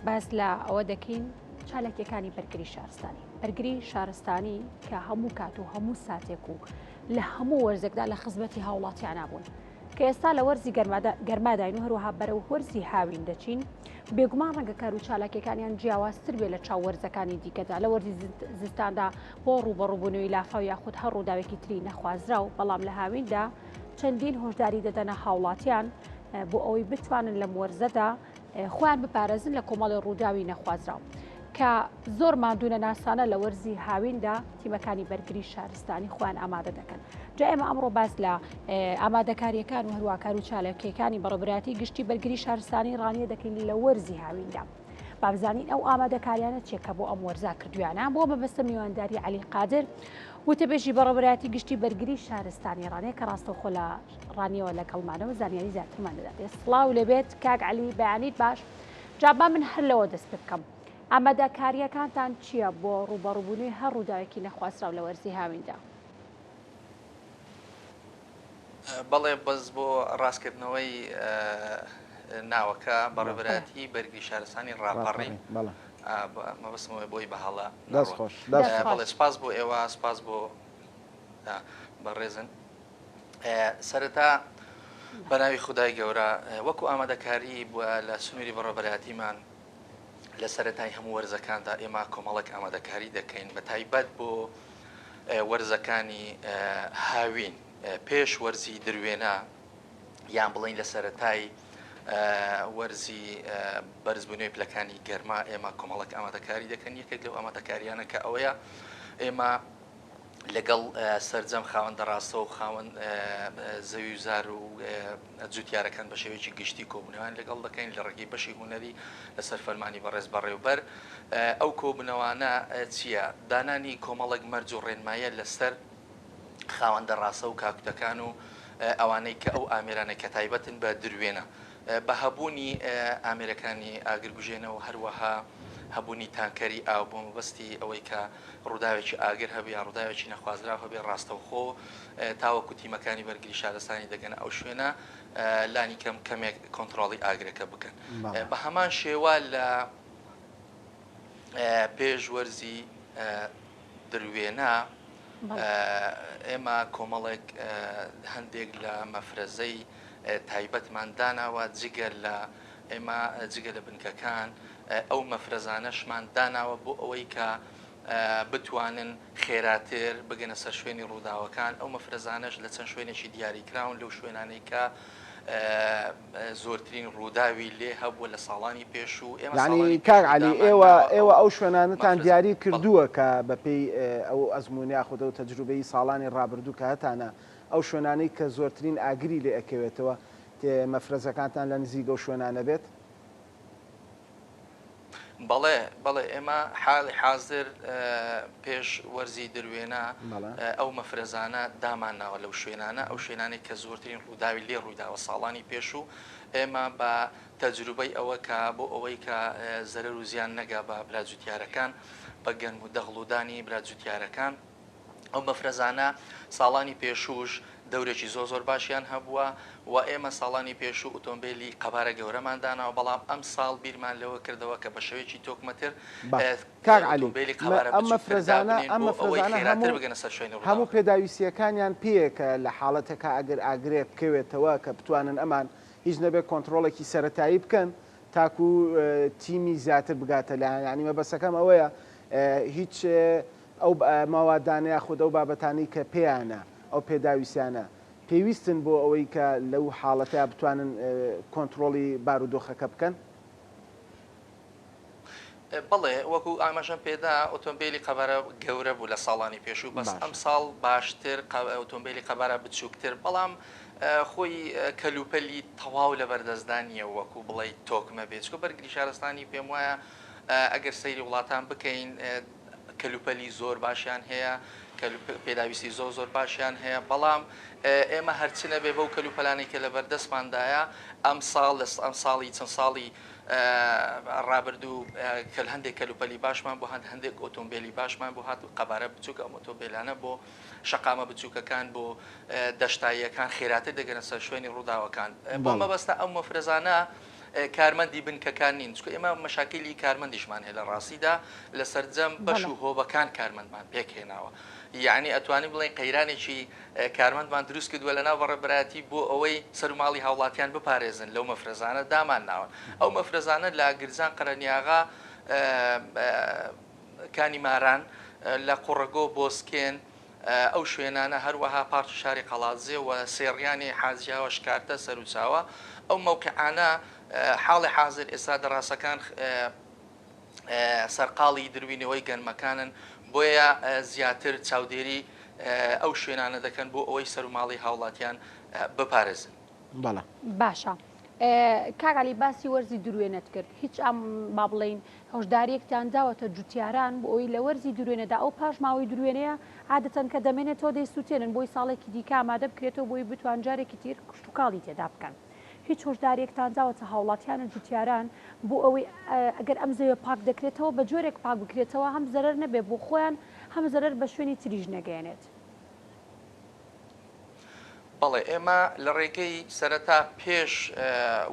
باس لە ئەوە دەکەین چالاکیەکانی بەرگری شارستانی بەرگری شارستانی کە هەموو کات و هەموو ساتێک و لە هەموو وەرزێکدا لە خزمەتی هاوڵاتیانە بوون کە ئێستا لە وەرزی گەرماداین و هەروەها بەرەو وەرزی هاوین دەچین بێگومان ڕەنگە کار و چالاکیەکانیان جیاوازتر بێ لە چاو وەرزەکانی دیکەدا لە وەرزی زستاندا بۆ ڕووبەڕووبوونەوەی لافاو یاخود هەر ڕووداوێکی تری نەخوازراو بەڵام لە هاویندا چەندین هۆشداری دەدەنە هاوڵاتیان بۆ ئەوەی بتوانن لەم وەرزەدا خۆیان بپارێزن لە کۆمەڵی ڕووداوی نەخوازراو کە زۆر ماندوونە ناسانە لە وەرزی هاویندا تیمەکانی بەرگری شارستانی خۆیان ئامادە دەکەن جا ئێمە ئەمڕۆ باس لە ئامادەکاریەکان و هەروەها کار و چالاکیەکانی بەڕێوەبەرایەتی گشتی بەرگری شارستانی ڕانیە دەکەین لە وەرزی هاویندا. با بزانین ئەو ئامادەکاریانە چیە کە بۆ ئەم وەرزا کردویانە بۆ مەبەستە میوانداری عەلی قادر وتەبێژی بەڕێوەبەرایەتی گشتی بەرگری شارستانی ڕانیە کە ڕاستەوخۆ لە ڕانیەوە لەگەڵمانەوە زانیاری زیاترمان دەداتێ سڵاو لێبێت کاک عەلی بەیانیت باش جا با من هەر لەوە دەست پێ بکەم ئامادەکاریەکانتان چییە بۆ ڕووبەڕووبوونەوەی هەر ڕووداوێکی نەخوازراو لە وەرزی هاویندا؟ بەڵێ بەس بۆ ڕاستکردنەوەی ناوەکە بەڕێوەبەرایەتی بەرگری شارستانی ڕاپەڕین مەبەستمەوە بۆی بە هەڵە بەڵێ سپاس بۆ ئێوە سپاس بۆ بەڕێزن سەرەتا بەناوی خدای گەورە وەکو ئامادەکاری بووە لە سنووری بەڕێوەبەرایەتیمان لە سەرەتای هەموو وەرزەکاندا ئێمە کۆمەڵێک ئامادەکاری دەکەین بە تایبەت بۆ وەرزەکانی هاوین پێش وەرزی دروێنە یان بڵین لە سەرەتای وەرزی بەرزبوونەوەی پلەکانی گەرما ئێمە کۆمەڵک ئامادەکاری دەکەن یەکێک لەو ئامادەکاریانە کە ئەوەیە ئێمە لەگەڵ سەرجەم خاوەن دەڕاستە و خاوەن زەوی و زار و جوتیارەکان بە شێوەیەکی گشتی کۆبوونەوەیان لەگەڵ دەکەین لە ڕێگەی بەشی هونەری لەسەر فەرمانی بەڕێز بەڕێوبەر ئەو کۆبوونەوانە چییە؟ دانانی کۆمەڵێک مەرج و ڕێنمایە لەسەر خاوەن دەڕاسە و کاکوتەکان و ئەوانەی کە ئەو ئامێرانە کە تایبەتن بە دروێنە بە هەبوونی ئامێرەکانی ئاگرگوژێنەوە هەروەها هەبوونی تانکەری ئاو بۆ مەبەستی ئەوەی کە ڕووداوێکی ئاگر هەبێ یان ڕووداوێکی نەخوازراو هەبێ ڕاستەوخۆ تاوەکو تیمەکانی بەرگری شارستانی دەگەنە ئەو شوێنە لانی کەم کەمێک کۆنتڕۆڵی ئاگرەکە بکەن. بە هەمان شێوە لە پێش وەرزی دروێنە ئێمە کۆمەڵێک هەندێک لە مەفرەزەی تایبەتمان داناوە جگە لە ئێمە جگە لە بنکەکان ئەو مەفرەزانەشمان داناوە بۆ ئەوەی کە بتوانن خێراتر بگەنە سەر شوێنی ڕووداوەکان، ئەو مەفرەزانەش لە چەند شوێنێکی دیاریکراون لەو شوێنانەی کە زۆرترین ڕووداوی لێ هەبووە لە ساڵانی پێشوو، ئێمە یانی ساڵانی کاک پێشوو عەلی ئێوە دامانناوە ئەو ئێوە ئەو شوێنانەتان مەفرەزە دیاری بەڵێ. کردووە کە بە پێی ئەو ئەزموون یاخود ئەو تەجروبەی ساڵانی ڕابردوو کە هەتانە ئەو شوێنانەی کە زۆرترین ئاگری لێ ئەکەوێتەوە مەفرەزەکانتان لە نزیک ئەو شوێنانە بێت؟ بەڵێ بەڵێ ئێمە حاڵی حازر پێش وەرزی دروێنە ئەو مەفرەزانە دامانناوە لەو شوێنانە ئەو شوێنانەی کە زۆرترین ڕووداوی لێ ڕوویداوە ساڵانی پێشوو ئێمە بە تەجروبەی ئەوە کە بۆ ئەوەی کە زەرەر و زیان نەگا بە برا جوتیارەکان بە گەنم و دەغڵ و دانی برا جوتیارەکان ئەو مەفرەزانە ساڵانی پێشووش دەورێکی زۆر زۆر باشیان هەبووە و ئێمە ساڵانی پێشوو ئۆتۆمبێلی قەبارە گەورەمان داناوە، بەڵام ئەمساڵ بیرمان لەوە کردەوە کە بە شێوەیەکی تۆکمەتر باش کاک عەلی ئۆتۆمبێلی مە قەبارە ئەم بچووکتر مەفرەزانە دابنێین ئەم بۆ ئەوەی مەفرەزانە خێراتر هەموو بگەنە سەر شوێنی هەموو ڕووداوەکە. پێداویستییەکانیان پێیە کە لە حاڵەتێکا ئەگەر ئاگرێک بکەوێتەوە کە بتوانن ئەمان هیچ نەبێت کۆنتڕۆڵێکی سەرەتایی بکەن تاکوو تیمی زیاتر بگاتە لایان یانی مەبەستەکەم ئەوەیە هیچ ئەو مەوادانە یاخود ئەو بابەتانەی کە پێیانە، ئەو پێداویستیانە پێویستن بۆ ئەوەی کە لەو حاڵەتەیا بتوانن کۆنتڕۆڵی بارودۆخەکە بکەن؟ بەڵێ، وەکو ئاماژەم پێدا ئۆتۆمبێلی قەبارە گەورە بوو لە ساڵانی پێشوو، بەس باشە. ئەمساڵ باشتر ئۆتۆمبێلی قەبارە بچووکتر، بەڵام خۆی کەلوپەلی تەواو لەبەردەستدا نییە وەکو بڵێی تۆکمە بێت، چونکە بەرگری شارستانی پێموایە ئەگەر سەیری وڵاتان بکەین کەلوپەلی زۆر باشیان هەیە، پێداویستی زۆر زۆر باشیان هەیە، بەڵام ئێمە هەرچ نەبێ بەو کەلوپەلانەی کە لەبەردەستماندایە ئەمساڵ لە ئەمساڵی چەند ساڵی ڕابردوو کە هەندێک کەلوپەلی باشمان بۆ هەند هەندێک ئۆتۆمبیلی باشمان بۆ هات قەبارە بچووک ئەم ئۆتۆمبیلانە بۆ شەقامە بچووکەکان بۆ دەشتاییەکان خێراتر دەگەنە سەر شوێنی ڕووداوەکان بۆ مەبەستە ئەم مەفرەزانە. کارمەندی بنکەکان نین، چونکە ئێمە مەشاکیلی کارمەندیشمان هەیە لە ڕاستیدا لە سەرجەم بەش و هۆبەکان کارمەندمان پێکهێناوە، یەعنی ئەتوانین بڵێین قەیرانێکی کارمەندمان دروست کردووە لەناو بەڕێوەبەرایەتی بۆ ئەوەی سەروماڵی هاوڵاتیان بپارێزن لەو مەفرەزانە دامانناون، ئەو مەفرەزانە لە گرجان قەرەنیاغا کانی ماران لە قوڕگۆ بۆسکێن ئەو شوێنانە، هەروەها پارکی شاری قەڵادزێ و سێڕیانی حاجیاوە، شکارتە، سەروچاوە، ئەو مەوقیعانە حاڵی حازر ئێستا دەڕاسەکان سەرقاڵی دروینەوەی گەنمەکانن، بۆیە زیاتر چاودێری ئەو شوێنانە دەکەن بۆ ئەوەی سەروماڵی هاوڵاتیان بپارێزن. بەڵێ. باشە کاک عەلی باسی وەرزی دروێنەت کرد هیچ ئەم با بڵێین هۆشداریەکتان داوەتە جوتیاران بۆ ئەوی لە وەرزی دروێنەدا ئەو پاشماوەی دروێنەیە عادەتەن کە دەمێنێتەوە دەیسووتێنن بۆی ساڵێکی دیکە ئامادە بکرێتەوە بۆی بتوان جارێکی تر کشتوکاڵی تێدا بکەن هیچ هۆشداریەکتان داوەتە هاوڵاتیان و جوتیاران بۆ ئەوەی ئەگەر ئەم زەویە پاک دەکرێتەوە بە جۆرێک پاک بکرێتەوە هەم زەرەر نەبێ بۆ خۆیان هەم زەرەر بە شوێنی تریش نەگەیەنێت؟ بەڵێ ئێمە لە ڕێگەی سەرەتا پێش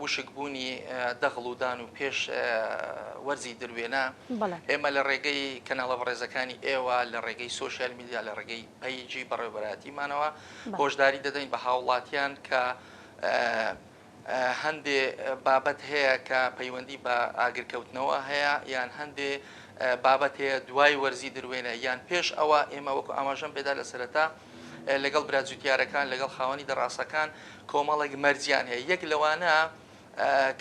وشک بوونی دەغڵ و دان و پێش وەرزی دروێنە ئێمە لە ڕێگەی کەناڵە بەڕێزەکانی ئێوە لە ڕێگەی سۆشیال میدیا لە ڕێگەی پەیجی بەڕێوەبەرایەتیمانەوە هۆشداری دەدەین بە هاوڵاتیان کە هەندێ بابەت هەیە کە پەیوەندی بە ئاگرکەوتنەوە هەیە یان هەندێ بابەت هەیە دوای وەرزی دروێنە یان پێش ئەوە ئێمە وەکو ئاماژەم پێدا لە سەرەتا لەگەڵ برا جوتیارەکان لەگەڵ خاوەنی دەڕاسەکان کۆمەڵێک مەرجیان هەیە یەک لەوانە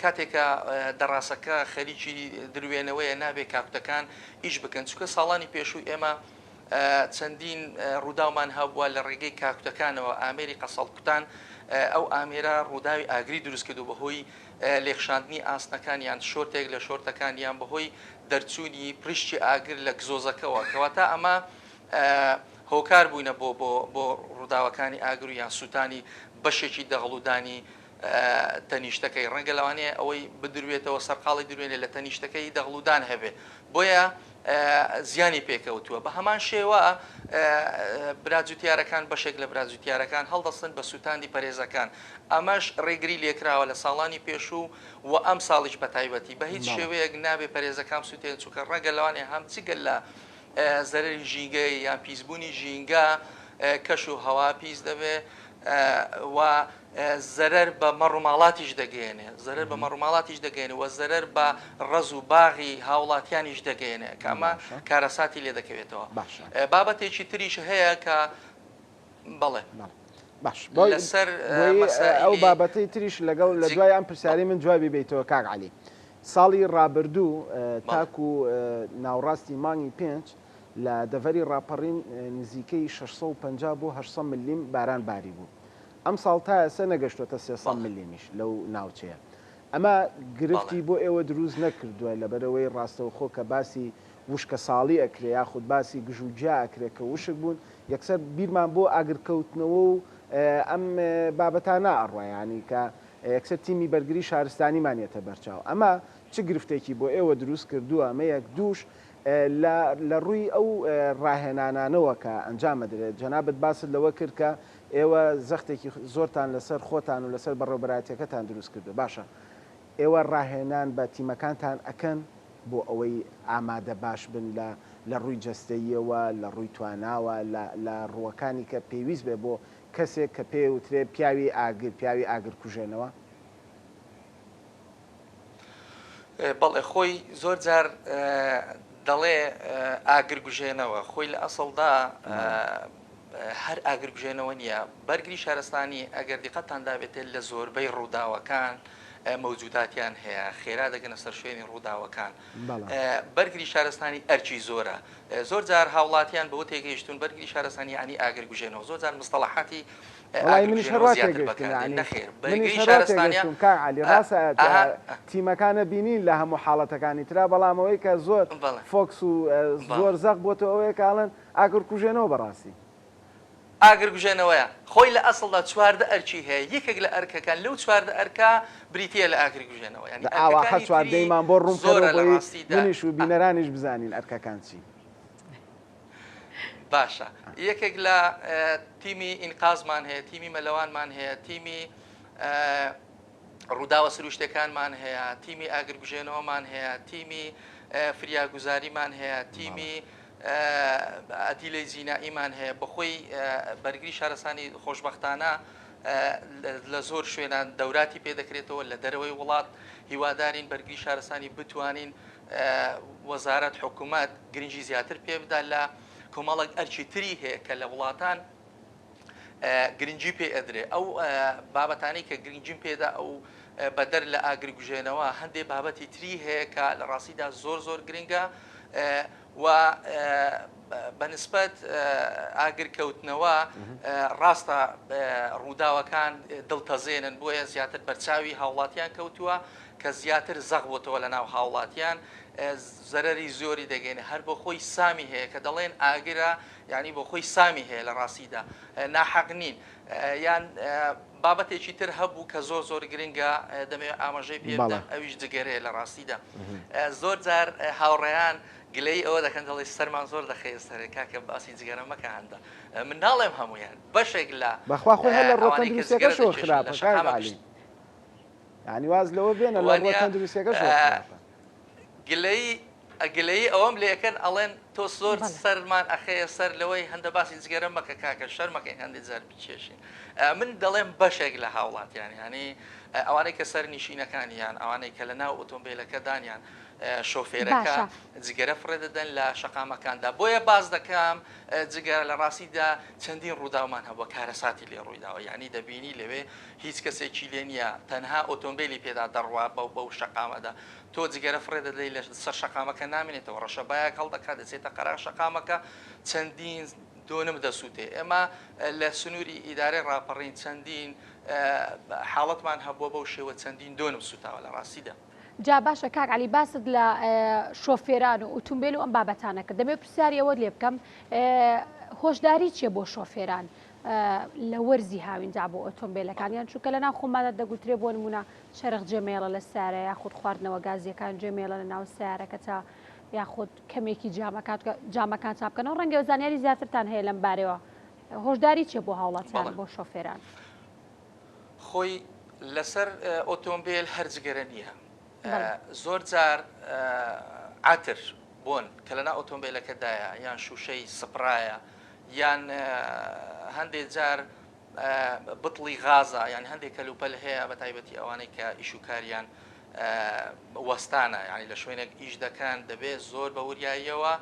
کاتێکە دەڕاسەکە خەریکی دروێنەوەیە نابێ کاکوتەکان ئیش بکەن چونکە ساڵانی پێشوو ئێمە چەندین ڕووداومان هەبووە لە ڕێگەی کاکوتەکانەوە ئامێری قەسەڵ کوتان ئەو ئامێرە ڕووداوی ئاگری دروست کردو بەهۆی لێخشاندنی ئاسنەکان یان شۆرتێک لە شۆرتەکان یان بەهۆی دەرچوونی پریشکی ئاگر لە گزۆزەکەوە کەواتە ئەمە هۆکار بووینە بۆ بۆ بۆ ڕووداوەکانی ئاگر و یان سووتانی بەشێکی دەغڵودانی تەنیشتەکەی، ڕەنگە لەوانەیە ئەوەی بدروێتەوە سەرقاڵی دروێنێ لە تەنیشتەکەی دەغڵودان هەبێ بۆیە زیانی پێکەوتووە بە هەمان شێوە برا جوتیارەکان بەشێک لە برا جوتیارەکان هەڵدەستن بە سووتاندی پەرێزەکان ئەمەش ڕێگری لێکراوە لە ساڵانی پێشوو و ئەم ساڵیش بە تایبەتی بە هیچ شێوەیەک نابێ پەرێزەکان سووتێن چونکە ڕەنگە لەوانەیە هەم جگە لە زەرەری ژینگەیی یان پیسبوونی ژینگە، کەش و هەوا پیس دەبێ و زەرەر بە مەڕوماڵاتیش دەگەیەنێ، زەرەر بە مەڕوماڵاتیش دەگەیەنێ و زەرەر بە ڕەز و باغی هاوڵاتیانیش دەگەیەنێ کە ئەمە کارەساتی لێ دەکەوێتەوە. بابەتێکی تریش هەیە کە بەڵێ. باش لەسەر ئەو بابەتەی تریش لەگەڵ لە دوای ئەم پرسیاری من جوابی بیتەوە کاک عەلی ساڵی ڕابردوو تاکو ناوڕاستی مانگی پێنج لە دەڤەری ڕاپەڕین نزیکەی 650 بۆ 800 ملیم باران باری بوو ئەم ساڵ تا ئێستا نەگەشتۆتە 300 ملیمیش لەو ناوچەیە ئەمە گرفتی بۆ ئێوە دروست نەکردووە لەبەرئەوەی ڕاستەوخۆ کە باسی وشکەساڵی ئەکرێ یاخود باسی گژوگیا ئەکرێ کە وشک بوون یەکسەر بیرمان بۆ ئاگرکەوتنەوە و ئەم بابەتانە ئەڕوا یانی کە یەکسەر تیمی بەرگری شارستانیمان یەتە بەرچاو ئەمە چ گرفتێکی بۆ ئێوە دروست کردووە ئەمە یەک دووش لە لە ڕووی ئەو ڕاهێنانانەوە کە ئەنجام ئەدرێت جەنابت باست لەوە کرد کە ئێوە زەختێکی زۆرتان لەسەر خۆتان و لەسەر بەڕێوەبەرایەتیەکەتان دروست کردووە باشە ئێوە ڕاهێنان بە تیمەکانتان ئەکەن بۆ ئەوەی ئامادە باش بن لە لە ڕووی جەستەییەوە لە ڕووی تواناوە لە لە ڕووەکانی کە پێویست بێ بۆ کەسێک کە پێی ئەوترێ پیاوی ئاگر پیاوی ئاگر کوژێنەوە؟ بەڵێ خۆی زۆر جار دەڵێ ئاگر گوژێنەوە خۆی لە ئەسڵدا هەر ئاگر گوژێنەوە نییە بەرگری شارستانی ئەگەر دیقەتتان دابێتێ لە زۆربەی ڕووداوەکان مەوجوداتیان هەیە خێرا دەگەنە سەر شوێنی ڕووداوەکان بەرگری شارستانی ئەرکی زۆرە زۆر جار هاوڵاتیان بەوە تێگەیشتون بەرگری شارستانی یعنی ئاگر گوژێنەوە زۆر جار مستەڵەحاتی وەڵایی منیش هەر وا تێگەشتم یانی منیش هەر وا تێگەشتم کاک عەلی ڕاستە تیمەکانە بینین لە هەموو حاڵەتەکانی ترا بەڵام ئەوەی کە زۆر فۆکس و زۆر زەق بۆتەوە ئەوەیە کە ئەڵێن ئاگرکوژێنەوە بەڕاستی. ئاگرکوژێنەوەیە خۆی لە ئەسڵدا 14 ئەرکی هەیە یەکێک لە ئەرکەکان لەو 14 ئەرکە بریتییە لە ئاگرکوژێنەوە یانی دە ئاوا هەر ئەرکەکانی تری چواردەیمان بۆ ڕوون بکەرەوە زۆرە لە بۆی ڕاستیدا منیش و بینەرانیش بزانین ئەرکەکان چین. باشە یەکێک لە تیمی ئینقازمان هەیە تیمی مەلەوانمان هەیە تیمی. ڕووداوە سروشتەکانمان هەیە، تیمی ئاگرکوژێنەوەمان هەیە، تیمی فریاگوزاریمان هەیە، تیمی ئەدیلەی جینائیمان هەیە، بەخۆی بەرگری شارستانی خۆشبەختانە لە زۆر شوێنان دەوراتی پێ دەکرێتەوە لە دەرەوەی وڵات، هیوادارین بەرگری شارستانی بتوانین وەزارەت حکوومەت گرنگی زیاتر پێ بدا لە کۆمەڵێک ئەرکی تری هەیە کە لە وڵاتان گرنگی پێ ئەدرێ ئەو بابەتانەی کە گرنگیم پێدا ئەو بەدەر لە ئاگرگوژێنەوە هەندێ بابەتی تری هەیە کە لە ڕاستیدا زۆر زۆر گرنگە و بەنسبەت ئاگرکەوتنەوە ڕاستە ڕووداوەکان دڵتەزێنن بۆیە زیاتر بەرچاوی هاوڵاتیان کەوتووە کە زیاتر زەق بۆتەوە لە ناو هاوڵاتیان زەرەری زۆری دەگەێنێ هەر بۆ خۆی سامی هەیە کە دەڵێن ئاگرە یانی بۆ خۆی سامی هەیە لە ڕاستیدا ناحەق نین یان بابەتێکی تر هەبوو کە زۆر زۆر گرنگە دەمەوێت ئاماژەی پێ بدەم ئەویش جگەرەیە لە ڕاستیدا زۆر جار هاوڕێیان گلەی ئەوە دەکەن دەڵێ سەرمان زۆر دەخەیە سەرێ کاکە باسی جگەرە مەکە هەندە من ناڵێم هەمویان بەشێک لە بەخوا خۆی هەر لە ڕووە تەندروستیەکەشەوە خراپە کاک عەلی یانی واز لەوە بێنە لە ڕووە تەندروستیەکەشەوە خراپە. گلەیی گلەیی ئەوەم لێکەن ئەڵێن تۆ زۆر سەرمان ئەخەیە سەر لەوەی هەندە باسی جگەرە مەکە کاکە شەرمەکەین هەندێک جار بکێشین من دەڵێم بەشێک لە هاوڵاتیان یانی ئەوانەی کە سەر نیشینەکانیان ئەوانەی کە لە ناو ئۆتۆمبیلەکەدانیان شۆفێرەکە جگەرە فڕێ دەدەن لە شەقامەکاندا بۆیە باز دەکەم جگەرە لە ڕاستیدا چەندین ڕووداومان هەبووە کارەساتی لێ ڕوویداوە یعنی دەبینی لەوێ هیچ کەسێکی لێ نییە تەنها ئۆتۆمبیلی پێدا دەڕوا بەو بەو شەقامەدا تۆ جگەرە فڕێ دەدەی لە سەر شەقامەکە نامێنێتەوە، ڕەشەبایەک هەڵدەکات دەچێتە قەراغ شەقامەکە چەندین دۆنم دەسووتێ. ئێمە لە سنووری ئیدارەی ڕاپەڕین چەندین حاڵەتمان هەبووە بەو شێوە چەندین دۆنم سووتاوە لە ڕاستیدا. جا باشە کاک عەلی باست لە شۆفێران و ئوتومبێل و ئەم بابەتانە کرد دەمەوێت پرسیاری ئەوەت لێ بکەم هۆشداری چیە بۆ شۆفێران لە وەرزی هاویندا بۆ ئۆتۆمبێلەکانیان چونکە لەناو خۆماندا دەگوترێ بۆ نمونە چەرخ جێ مەیەڵە لە سەیارە یاخود خواردنەوە گازیەکان جێ مەیەڵە لە ناو سەیارەکەتا یاخود کەمێکی جامەکات جامەکان چاپ بکەنەوە ڕەنگە زانیاری زیاترتان هەیە لەم بارەوە هۆشداری چیە بۆ هاوڵاتیان بۆ شۆفێران؟ خۆی لەسەر ئۆتۆمبێل هەر جگەرە نییە زۆر جار عەتر بۆن کە لەناو ئۆتۆمبێلەکەدایە یان شوشەی سپڕایە یان هەندێک جار بتڵی غازە یان هەندێک کەلوپەل هەیە بە تایبەتی ئەوانەی کە ئیش و کاریان وەستانە یعنی لە شوێنێک ئیش دەکەن دەبێت زۆر بە وریاییەوە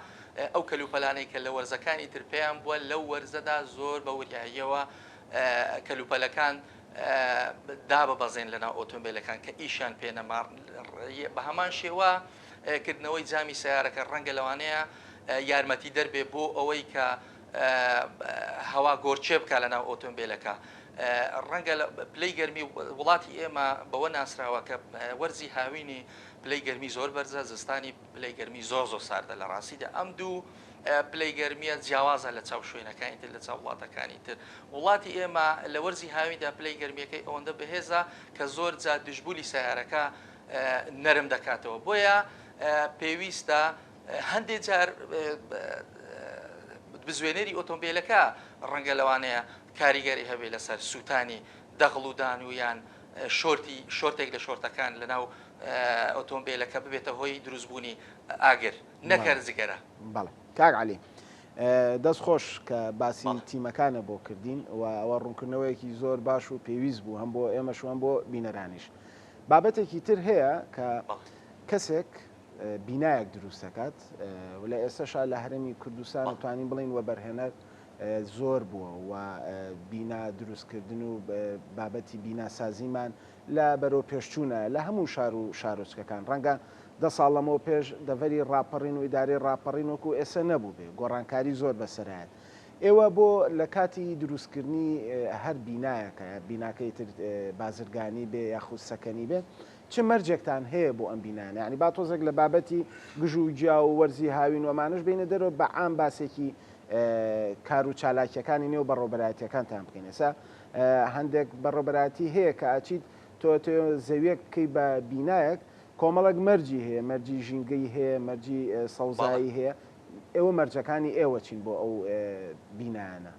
ئەو کەلوپەلانەی کە لە وەرزەکانی تر پێیان بووە لەو وەرزەدا زۆر بە وریاییەوە کەلوپەلەکان داببەزێن لەناو ئۆتۆمبیلەکان کە ئیشیان پێ نەما بە هەمان شێوە کردنەوەی جامی سیارەکە ڕەنگە لەوانەیە یارمەتی دەربێ بۆ ئەوەی کە هەوا گۆرچێ بکا لەناو ئۆتۆمبیلەکە. ڕەنگە پلەی گەرمی وڵاتی ئێمە بەوە ناسراوە کە وەرزی هاوینی پلەی گەرمی زۆر بەرزە، زستانی پلەی گەرمی زۆر زۆر ساردە. لە ڕاستیدا ئەم دوو پلەی گەرمیە جیاوازە لە چاو شوێنەکانی تر، لە چاو وڵاتەکانی تر. وڵاتی ئێمە لە وەرزی هاویندا پلەی گەرمیەکەی ئەوەندە بەهێزە کە زۆر جار دژبولی سەیارەکە نەرم دەکاتەوە. بۆیە پێویستە هەندێک جار بزوێنەری ئۆتۆمبیلەکە ڕەنگە لەوانەیە کاریگەری هەبێت لەسەر سووتانی دەغڵ و دان و یان شۆرتی شۆرتێک لە شۆرتەکان لەناو ئۆتۆمبیلەکە ببێتە هۆی دروستبوونی ئاگر نەک هەر جگەرە. بەڵێ کاک عەلی دەست خۆش کە باسی تیمەکانە بۆ کردین و ئەوە ڕوونکردنەوەیەکی زۆر باش و پێویست بوو هەم بۆ ئێمەش و هەم بۆ بینەرانیش. بابەتێکی تر هەیە کە کەسێک بینایەک دروست دەکات و لە ئێستەشا لە هەرێمی کوردستان توانین بڵین وەبەرهێنەر زۆر بووە و بینا دروستکردن و بابەتی بیناسازیمان لە بەرەو پێشچوونە لە هەموو شار و شارۆچکەکان ڕەنگە دە ساڵ لەمەوە پێش دەڤەری ڕاپەڕین و ئیدارەی ڕاپەڕین وەکو ئێسە نەبوو بێ گۆڕانکاری زۆر بەسەرایەت ئێوە بۆ لە کاتی دروستکردنی هەر بینایەکە بیناکەی تر بازرگانی بێ یاخود سەکەنی بێ چ مەرجێکتان هەیە بۆ ئەم بینایانە؟ یانی با تۆزێک لە بابەتی گژ و گیا و وەرزی هاوین و ئەمانەش بێینە دەرەوە بە عام باسێکی کار و چالاکیەکانی نێو بەڕێوەبەرایەتیەکانتان بکەین. ئێستا هەندێک بەڕێوەبەرایەتی هەیە کە ئەچیت تۆ تۆ زەویەک بکەی بە بینایەک کۆمەڵێک مەرجی هەیە، مەرجی ژینگەی هەیە، مەرجی سەوزایی هەیە. ئێوە مەرجەکانی ئێوە چین بۆ ئەو بینایانە؟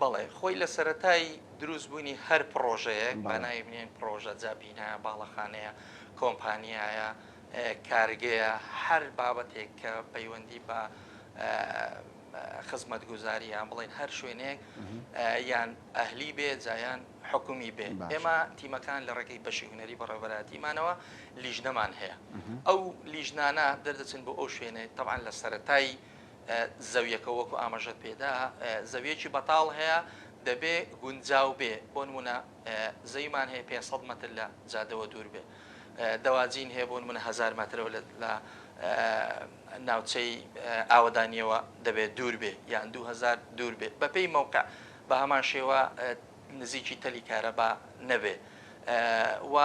بەڵێ خۆی لە سەرەتای دروست بوونی هەر پڕۆژەیەک با ناوی بنێین پڕۆژە جا بینایە، باڵەخانەیە، کۆمپانیایە، کارگەیە، هەر بابەتێک کە پەیوەندی بە خزمەتگوزاری یان بڵێین هەر شوێنێک یان ئەهلی بێ جا یان حکومی بێ ئێمە تیمەکان لە ڕێگەی بەشی هونەری بەڕێوەبەرایەتیمانەوە لیژنەمان هەیە ئەو لیژنانە دەردەچن بۆ ئەو شوێنێ تەبعەن لە سەرەتای زەویەکە وەکو ئاماژەت پێدا زەویەکی بەتاڵ هەیە دەبێ گونجاو بێ بۆ نمونە زەویمان هەیە 500 مەتر لە جادەوە دوور بێ دەواجین هەیە بۆ نمونە 1000 مەترەوە لە ناوچەی ئاوەدانیەوە دەبێت دوور بێ یان 2000 دوور بێ بەپێی مەوقع بە هەمان شێوە نزیکی تەلی کارەبا نەبێ و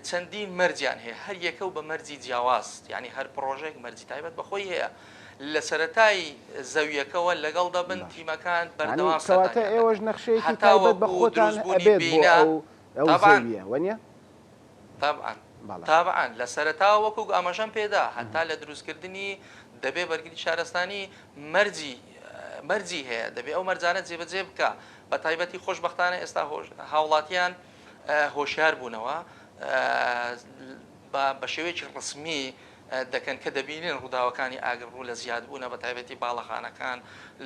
چەندین مەرجیان هەیە هەر یەکە و بە مەرجی جیاواز یانی هەر پڕۆژەیەک مەرجی تایبەت بە خۆی هەیە لە سەرەتای زەویەکەوە لەگەڵ دەبن باش تیمەکان یانی بەردەوام کەواتە سەردانیان دەکەن ئێوەش نەخشەیەکی تایبەت بە هەتاوەکو خۆتان دروستبوونی ئەبێت بۆ بینا ئەو ئەو تابعەن زەویە وەنیە؟ تابعەن بەڵێ. تابعەن لە سەرەتاوە وەکو ئاماژەم پێدا هەتا لە دروستکردنی دەبێ بەرگری شارستانی مەرجی مەرجی هەیە دەبێ ئەو مەرجانە جێبەجێ بکا بە تایبەتی خۆشبەختانە ئێستا هاوڵاتیان هۆشیار بوونەوە بە شێوەیەکی ڕسمی دەکەن کە دەبینن ڕووداوەکانی ئاگر ڕوو لە زیادبوونە بە تایبەتی باڵەخانەکان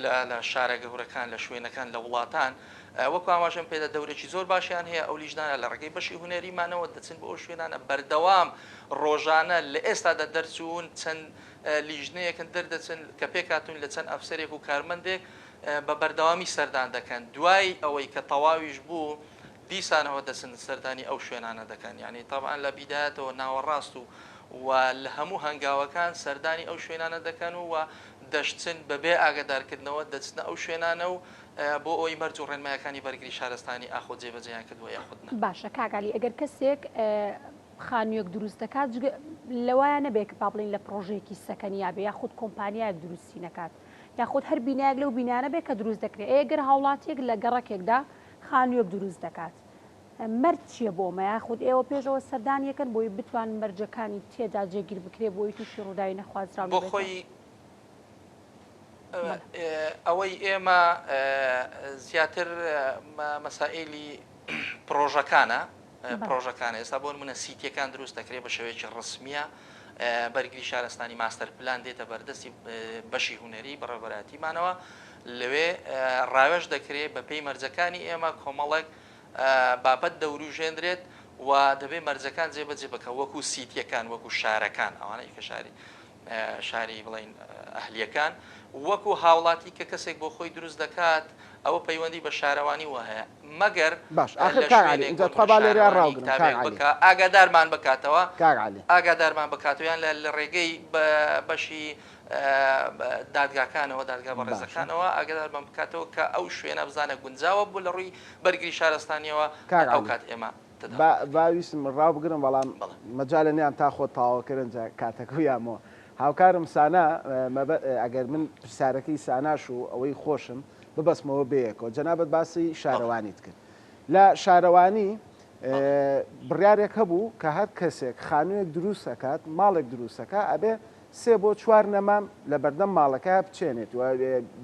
لە شارە گەورەکان لە شوێنەکان لە وڵاتان وەکو ئاماژەم پێدا دەورێکی زۆر باشیان هەیە ئەو لیژنانە لە ڕێگەی بەشی هونەریمانەوە دەچن بۆ ئەو شوێنانە بەردەوام ڕۆژانە لە ئێستادا دەرچوون چەند لیژنەیەکن دەردەچن کە پێکهاتوون لە چەند ئەفسەرێک و کارمەندێک بە بەردەوامی سەردان دەکەن دوای ئەوەی کە تەواویش بوو دیسانەوە دەچن سەردانی ئەو شوێنانە دەکەن یانی تەبعەن لە بیدایەتەوە ناوەڕاست و و لە هەموو هەنگاوەکان سەردانی ئەو شوێنانە دەکەن و و دەشچن بە بێ ئاگەدارکردنەوە دەچنە ئەو شوێنانە و بۆ ئەوەی مەرج و ڕێنمایەکانی بەرگری شارستانی ئاخۆ جێبەجێیان کردووە یاخود نا. باشە کاک عەلی ئەگەر کەسێک خانوویەک دروست دەکات جگە لەوایە نەبێ کە با بڵێین لە پڕۆژەیەکی سەکەنیا بێ یاخود کۆمپانیایەک دروستی نەکات یاخود هەر بینایەک لەو بینانە بێ کە دروست دەکرێ ئەی گەر هاوڵاتیەک لە گەڕەکێکدا خانوویەک دروست دەکات مەرج چیە بۆ ئەمە یاخود ئێوە پێش ئەوە سەردانی ئەکەن بۆی بتوان مەرجەکانی تێدا جێگیر بکرێ بۆی تووشی ڕووداوی نەخوازراو بۆ نەبێتەوە؟ خۆی بەڵێ. ئەوەی ئێمە زیاتر مەسائیلی پڕۆژەکانە پڕۆژەکانە ئێستا بۆ نمونە سیتیەکان دروست دەکرێت بە شێوەیەکی ڕسمیە بەرگری شارستانی ماستەر پلان دێتە بەردەستی بەشی هونەری بەڕێوەبەرایەتیمانەوە لەوێ ڕاوێژ دەکرێت بە پێی مەرجەکانی ئێمە کۆمەڵێک بابەت دەوروژێنرێت و دەبێت مەرجەکان جێبەجێ بکە وەکو سیتیەکان وەکو شارەکان ئەوانەی کە شاری شاری بڵێین ئەهلیەکان وەکو هاوڵاتی کە کەسێک بۆ خۆی دروست دەکات ئەوە پەیوەندی بە شارەوانی وە هەیە مەگەر باش ئاخر لە کاک عەلی شوێنێک ئینجا بۆ تخوا نمونە با لێرەیا شارەوانی ڕاوگرم کاک کتابێک عەلی. بکا ئاگادارمان بکاتەوە کاک عەلی. ئاگادارمان بکاتەوە یان لە لە ڕێگەی بە بەشی دادگاکانەوە دادگا باشە. بەڕێزەکانەوە ئاگادارمان بکاتەوە کە ئەو شوێنە بزانە گونجاوە بۆ لە ڕووی بەرگری شارستانیەوە کاک ئەو عەلی. کات ئێمە با تەداخول دەکەین. با ویستم ڕاو بگرم بەڵام بەڵێ. مەجالە نیام تا خۆت تەواوە کەرن جا کاتەکەو یامەوە هاوکارم سانا مەبە ئەگەر من پرسیارەکەی ساناش و ئەوەی خۆشم ببەستمەوە بەیەکەوە جەنابت باسی بەڵێ. شارەوانیت کرد لە شارەوانی بەڵێ. بڕیارێک هەبوو کە هەر کەسێک خانوویەک دروست ئەکات ماڵێک دروست ئەکا ئەبێ سێ بۆ چوار نەمام لە بەردەم ماڵەکەیا بچێنێت و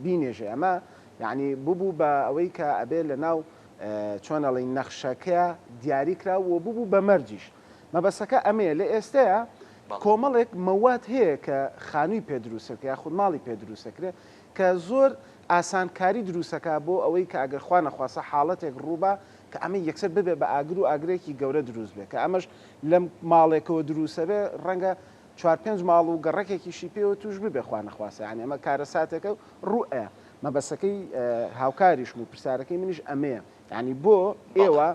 بینێژێ ئەمە یانی ببوو بە ئەوەی کە ئەبێ لە ناو چۆن ئەڵێی نەخشەکە دیاری کرا و ببوو بە مەرجیش مەبەسەکە ئەمەیە لە ئێستەیا کۆمەڵێک مەواد هەیە کە خانووی پێ دروستەکرێ یاخود ماڵی پێ دروستەکرێ کە زۆر ئاسانکاری دروستەکا بۆ ئەوەی کە ئەگەر خوا نەخواستە حاڵەتێک ڕووبا کە ئەمە یەکسەر ببێ بە ئاگر و ئاگرێکی گەورە دروست بێ کە ئەمەش لەم ماڵێکەوە دروستەبێ ڕەنگە چوار پێنج ماڵ و گەڕەکێکیشی پێوە توش ببێ خوا نەخواستە یانی ئەمە کارەساتێکە و ڕوو ئەیا مەبەستەکەی هاوکاریشم و پرسیارەکەی منیش ئەمەیە یانی بۆ ئێوە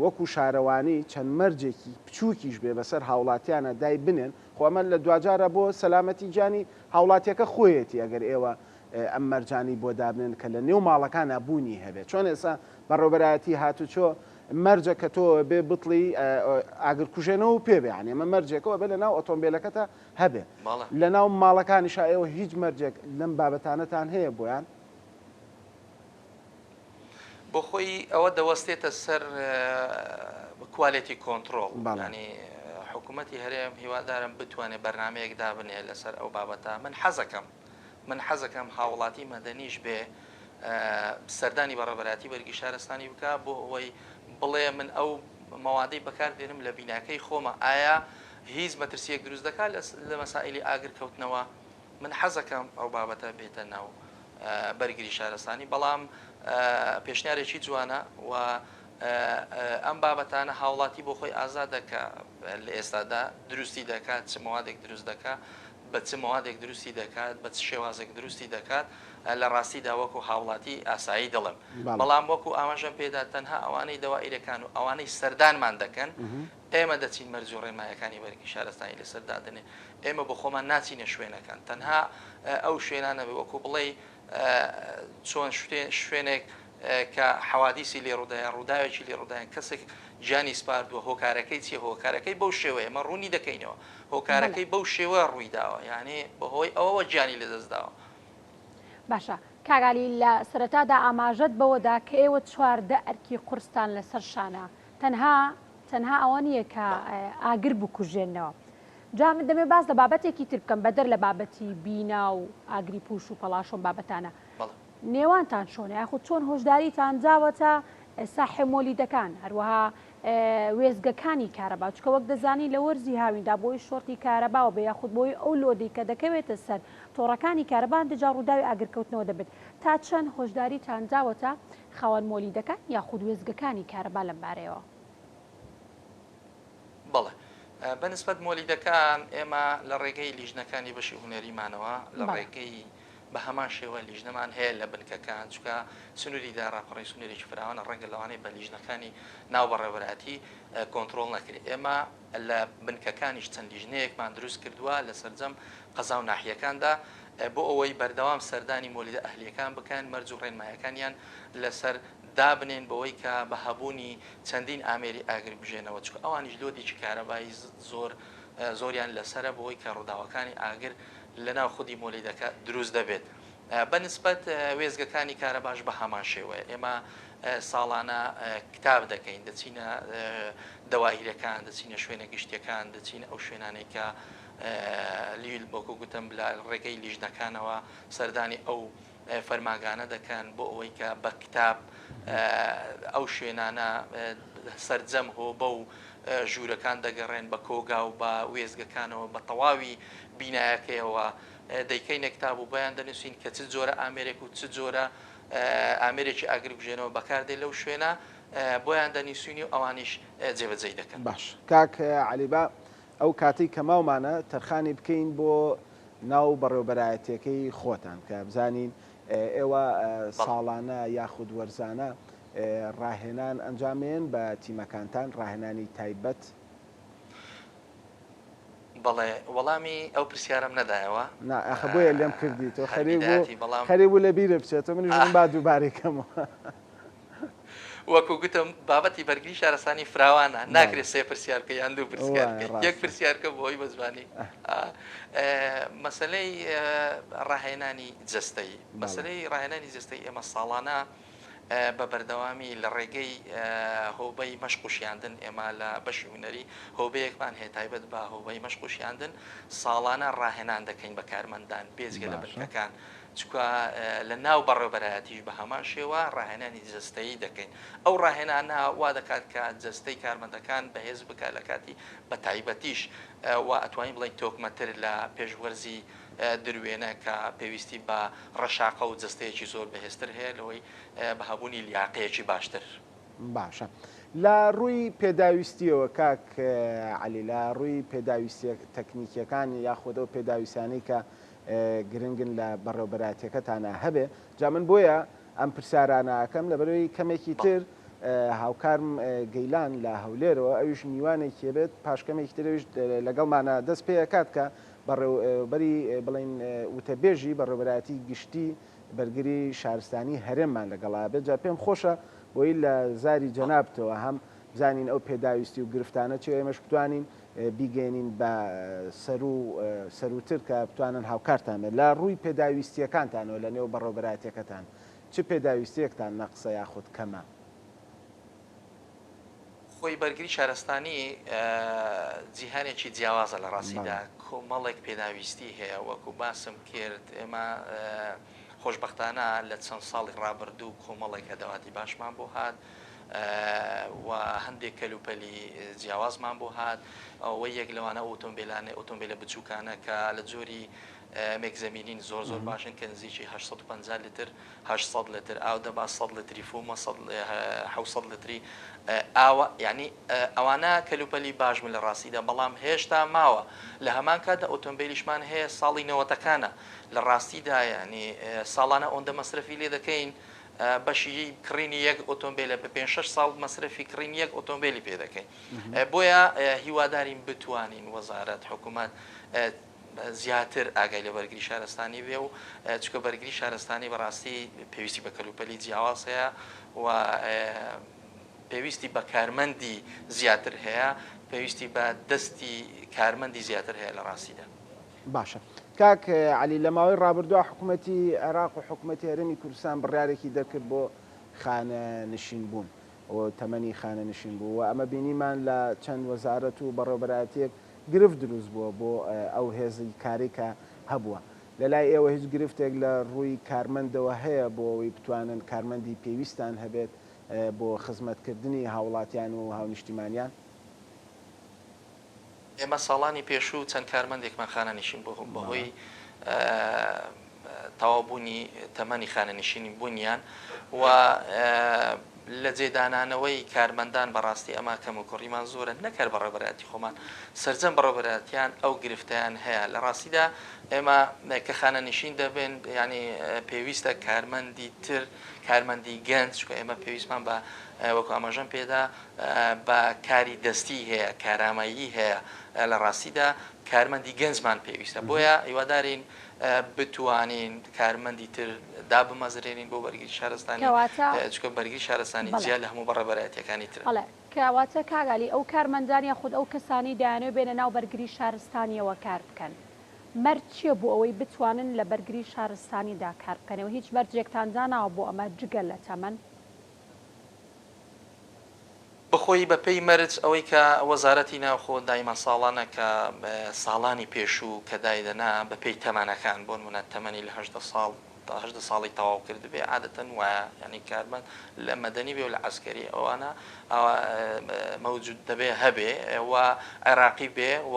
وەکو شارەوانی چەند مەرجێکی بچووکیش بێ بەسەر هاوڵاتیانە دای بنێن خۆ ئەمە لە دواجارە بۆ سەلامەتی گیانی هاوڵاتیەکە خۆیەتی ئەگەر ئێوە ئەم مەرجانەی بۆ دابنێن کە لە نێو ماڵەکانا بوونی هەبێت چۆن ئێستا بەڕێوەبەرایەتی هاتوچۆ مەرجە کە تۆ بێ بتڵی ئاگرکوژێنەوە و پێ بێ یانی ئەمە مەرجێکەوە بێ لە ناو ئۆتۆمبیلەکەتە هەبێ لە ناو ماڵەکانیشا ئێوە هیچ مەرجێک لەم بابەتانەتان هەیە بۆیان؟ بۆ خۆی ئەوە دەوەستێتە سەر quality control ینی حکوومەتی هەرێم هیوادارم بتوانێت بەرنمەیەک دابنێ لەسەر ئەو بابەتە من حەزەکەم من حەزەکەم هاوڵاتی مەدەنیش بێ. سەردانی بەڕێوەبەرایەتی بەرگری شارستانی بکا بۆ ئەوەی بڵێ من ئەو مەوادەی بەکار دێنم لە بیناکەی خۆمە ئایا هیچ مەترسیەک دروست دەکات لە مەسائیلی ئاگر کەوتنەوە من حەزەکەم ئەو بابەتە بێتە ناو بەرگری شارستانی بەڵام پێشنیارێکی جوانە و ئەم بابەتانە هاوڵاتی بۆ خۆی ئازادە کە لە ئێستادا دروستی دەکات چ مەوادێک دروست دەکات بە چ مەوادێک دروستی دەکات بە چ شێوازێک دروستی دەکات لە ڕاستیدا وەکو هاوڵاتی ئاسایی دەڵێم بەڵام وەکو ئاماژەم پێدا تەنها ئەوانەی دەوائیرەکان و ئەوانەی سەردانمان دەکەن ئێمە دەچین مەرج و ڕێنمایەکانی بەرگی شارستانی لەسەر دادەنێ ئێمە بۆ خۆمان ناچینە شوێنەکان تەنها ئەو شوێنانە بێ وەکو بڵێ چۆن شوێنێک کە حەوادیسی لێ ڕوودایە ڕووداوێکی لێ ڕوودایە کەسێک گیانی سپاردووە هۆکارەکەی چیە هۆکارەکەی بەو شێوەیە ئێمە ڕوونی دەکەینەوە هۆکارەکەی بەو شێوە ڕووی داوە یعنی بەهۆی ئەوەوە گیانی لەدەست داوە. باشە کاک عەلی لە سەرەتادا ئاماژەت بەوەدا کە ئێوە 14 ئەرکی قورستان لەسەر شانە تەنها تەنها ئەوە نییە کە ئاگر بکوژێنەوە جا من دەمێ باس لە بابەتێکی تر بکەم بەدەر لە بابەتی بینا و ئاگری پوش و پەڵاش و بابەتانە نێوانتان چۆنە یاخود چۆن هۆشداریتان داوەتە ساحێب مۆلیدەکان هەروەها وێستگەکانی کارەبا چونکە وەک دەزانین لە وەرزی هاویندا بۆی شۆرتی کارەباوە بێ یاخود بۆی ئەو لۆدەی کە دەکەوێتە سەر تۆڕەکانی کارەبا هەندێک جار ڕووداوی ئاگرکەوتنەوە دەبێت تا چەند هۆشداریتان داوەتە خاوەن مۆلیدەکان یاخود وێستگەکانی کارەبا لەم بارەیەوە؟ بەڵێ. بە نسبەت مۆلیدەکان ئێمە لە ڕێگەی لیژنەکانی بەشی هونەریمانەوە لە ڕێگەی بە هەمان شێوە لیژنەمان هەیە لە بنکەکان چونکە سنووری ئیدارە ڕاپەڕین سنوورێکی فراوانە ڕەنگە لەوانەیە بە لیژنەکانی ناو بەڕێوەبەرایەتی کۆنترۆڵ نەکرێت ئێمە لە بنکەکانیش چەند لیژنەیەکمان دروست کردووە لە سەرجەم قەزا و ناحیەکاندا بۆ ئەوەی بەردەوام سەردانی مۆلیدە ئەهلیەکان بکەن مەرج و ڕێنمایەکانیان لەسەر دابنێن بەوەی کە بە هەبوونی چەندین ئامێری ئاگرکوژێنەوە چونکە ئەوانیش لۆدێکی کارەبایی زۆر زۆریان لەسەرە بۆی کە ڕووداوەکانی ئاگر لەناو خودی مۆلیدەکە دروست دەبێت. بە نسبەت وێستگەکانی کارەباش بە هەمان شێوەیە ئێمە ساڵانە کتاب دەکەین دەچینە دەوائیرەکان دەچینە شوێنە گشتیەکان دەچینە ئەو شوێنانەی کە لیل وەکو گوتم لە ڕێگەی لیژنەکانەوە سەردانی ئەو فەرمانگانە دەکەن بۆ ئەوەی کە بە کتاب ئەو شوێنانە سەرجەم هۆبە و ژوورەکان دەگەڕێن بە کۆگا و بە وێستگەکانەوە بە تەواوی بینایەکەیەوە دەیکەینە کتاب و بۆیان دەنووسین کە چ جۆرە ئامێرێک و چ جۆرە ئامێرێکی ئاگرکوژێنەوە بەکاردێ لەو شوێنە بۆیان دەنووسین و ئەوانیش جێبەجێی دەکەن. باش کاک عەلی با ئەو کاتەی کە ماومانە تەرخانی بکەین بۆ ناو بەڕێوبەرایەتیەکەی خۆتان کە بزانین ئێوە ساڵانە یاخود وەرزانە ڕاهێنان ئەنجامێن بە تیمەکانتان ڕاهێنانی تایبەت؟ بەڵێ وەڵامی ئەو پرسیارەم نەدایەوە. نا ئاخە بۆیە لێم کردی تۆ خەریک بوو خەریک بوو لە بیرت بچێتەوە منیش وتم با دووبارەی کەمەوە. وەکو گوتم بابەتی بەرگری شارستانی فراوانە ناکرێت سێ پرسیار بکەی یان دوو پرسیار بکەی یەک پرسیار بکە بۆ ئەوی بە جوانی مەسەلەی ڕاهێنانی جەستەیی مەسەلەی ڕاهێنانی جەستەیی ئێمە ساڵانە بە بەردەوامی لە ڕێگەی هۆبەی مەشق و شیاندن ئێمە لە بەشی هونەری هۆبەیەکمان هەیە تایبەت بە هۆبەی مەشق و شیاندن ساڵانە ڕاهێنان دەکەین بە کارمەندان بێجگە لە بنکەکان چونکە لە ناو بەڕێوبەرایەتیش بە هەمان شێوە ڕاهێنانی جەستەیی دەکەین ئەو ڕاهێنانە وا دەکات کە جەستەی کارمەندەکان بەهێز بکات لە کاتی بە تایبەتیش و ئەتوانین بڵێین تۆکمەتر لە پێش وەرزی دروێنە کە پێویستی بە ڕەشاقە و جەستەیەکی زۆر بەهێزتر هەیە لەوەی بە هەبوونی لیاقەیەکی باشتر. باشە لە ڕووی پێداویستیەوە کاک عەلی لە ڕووی پێداویستیە تەکنیکیەکان یاخود ئەو پێداویستانەی کە گرنگن لە بەڕێوبەرایەتیەکەتانا هەبێ جا من بۆیە ئەم پرسیارانە ئەکەم لەبەرئەوەی کەمێکی تر هاوکارم گەیلان لە هەولێرەوە ئەویش میوانێکی هەبێت پاش کەمێکی تر ئەویش لەگەڵمانە دەست پێ ئەکات کە بەڕێوبەری بڵێین وتەبێژی بەڕێوبەرایەتی گشتی بەرگری شارستانی هەرێممان لەگەڵا بێت جا پێم خۆشە بۆی لە زاری جەنابتەوە هەم بزانین ئەو پێداویستی و گرفتانە چیە ئێمەش بتوانین بیگەیەنین بە سەروو سەرووتر کە بتوانن هاوکارتان بن لە ڕووی پێداویستییەکانتانەوە لە نێو بەڕێوبەرایەتیەکەتان چ پێداویستیەکتان نەقسە یاخود کەمە؟ خۆی بەرگری شارستانی جیهانێکی جیاوازە لە ڕاستیدا کۆمەڵێک پێداویستی هەیە وەکو باسم کرد ئێمە. خۆشبەختانە لە چەند ساڵی ڕابردوو کۆمەڵێک ئەدەواتی باشمان بۆ هات و هەندێک کەلوپەلی جیاوازمان بۆ هات و یەک لەوانە ئەو ئۆتۆمبیلانە ئۆتۆمبیلە بچووکانە کە لە جۆری مێکزەمینین زۆر زۆر باشن کە نزیکی 850 لتر 800 لتر ئاو دەبا 100 لتری فومە 700 لتری ئاوە یعنی ئەوانە کەلوپەلی باش بوون لە ڕاستیدا بەڵام هێشتا ماوە لە هەمان کاتدا ئۆتۆمبیلیشمان هەیە ساڵی نەوەتەکانە لە ڕاستیدا یعنی ساڵانە ئەوەندە مەسرەفی لێ دەکەین بەشی کڕینی یەک ئۆتۆمبیلە بە پێ شەش ساڵ مەسرەفی کڕینی یەک ئۆتۆمبیلی پێ دەکەین بۆیە هیوادارین بتوانین وەزارەت حکوومەت زیاتر ئاگای لە بەرگری شارستانی بێ و چکە بەرگری شارستانی بەڕاستی پێویستی بە کەلوپەلی جیاواز هەیە و پێویستی بە کارمەندی زیاتر هەیە پێویستی بە دەستی کارمەندی زیاتر هەیە لە ڕاستیدا. باشە کاک عەلی لە ماوەی ڕابردووا حکومەتی عێراق و حکومەتی هەرێمی کوردستان بڕیارێکی دەرکرد بۆ خانەنشین بوون و تەمەنی خانەنشین بوو و ئەمە بینیمان لە چەند وەزارەت و بەڕێوەبەرایەتیەک گرفت دروست بووە بۆ ئەو هێزی کارەی کە هەبووە لە لای ئێوە هیچ گرفتێک لە ڕووی کارمەندەوە هەیە بۆ ئەوەی بتوانن کارمەندی پێویستان هەبێت بۆ خزمەتکردنی هاوڵاتیان و هاونیشتیمانیان؟ ئێمە ساڵانی پێشوو چەند کارمەندێکمان خانەنشین بوو بەهۆی تەواو بوونی تەمەنی خانەنشینی بوونیان و لە جێدانانەوەی کارمەندان بەڕاستی ئەمە کەموکوڕیمان زۆرە نەک هەر بەڕێوەبەرایەتی خۆمان سەرجەم بەڕێوەبەرایەتیان ئەو گرفتەیان هەیە لە ڕاستیدا ئێمە کە خانەنشین دەبن یعنی پێویستە کارمەندی تر کارمەندی گەنج چونکە ئێمە پێویستمان بە وەکو ئاماژەم پێدا بە کاری دەستی هەیە، کارامەیی هەیە، لە ڕاستیدا کارمەندی گەنجمان پێویستە، بۆیە هیوادارین بتوانین کارمەندی تر دابمەزرێنین بۆ بەرگری شارستانی، چونکە بەرگری شارستانی جیا لە هەموو بەڕێوەبەرایەتییەکانی ترە. بەڵێ، کەواتە کاک عەلی ئەو کارمەندان یاخود ئەو کەسانەی دەیانەوێت بێنە ناو بەرگری شارستانییەوە کار بکەن، مەرج چییە بۆ ئەوەی بتوانن لە بەرگری شارستانیدا کار بکەن؟ ئێوە هیچ مەرجێکتان داناوە بۆ ئەمە جگە لە تەمەن؟ بەخۆی بە پێی مەرج ئەوەی کە وەزارەتی ناوخۆ دایما ساڵانە کە ساڵانی پێشوو کە دایدەنا بە پێی تەمەنەکان بۆ نمونە تەمەنی لە 18 ساڵ تا 18 ساڵی تەواو کردبێ عادەتەن وایە یانی کارمەند لە مەدەنی بێ و لە عەسکەری ئەوانە ئەوە مەوجود دەبێ هەبێ و عێراقی بێ و